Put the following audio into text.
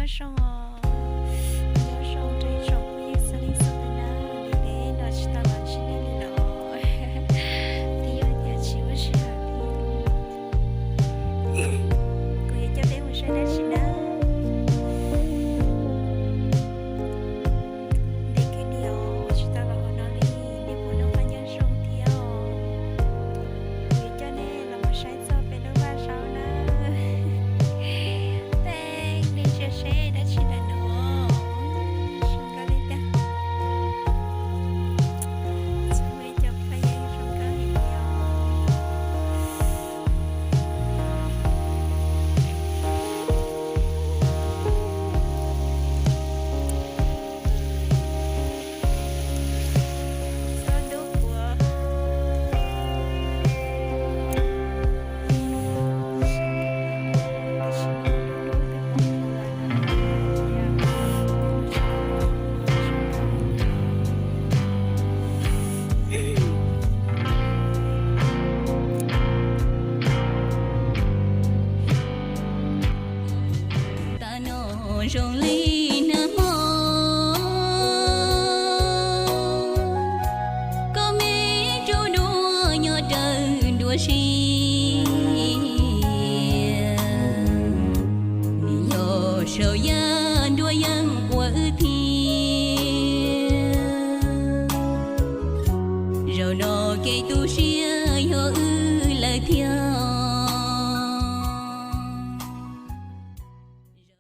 Nyob zoo os, nyob zoo rau ib tsoom phooj ywg txhua leej txhua tus na, ntev ntev no tsis tau los ntsib nej li lawm. Twb yog tias tsis muaj sij hawm li. Kuv yuav coj peb mus saib dab tsi na? Ntev kawg li os, tsis tau los hauv no li, nej puas noj qab nyob zoo thiab os? Kuv yuav coj nej los mus saib txog peb lub vaj zaub na. Peb nej ntsia seb dab tsi ntawm no, zoo nkauj li tiag. Txhua cov phooj ywg zoo nkauj li tiag. Tam no zoo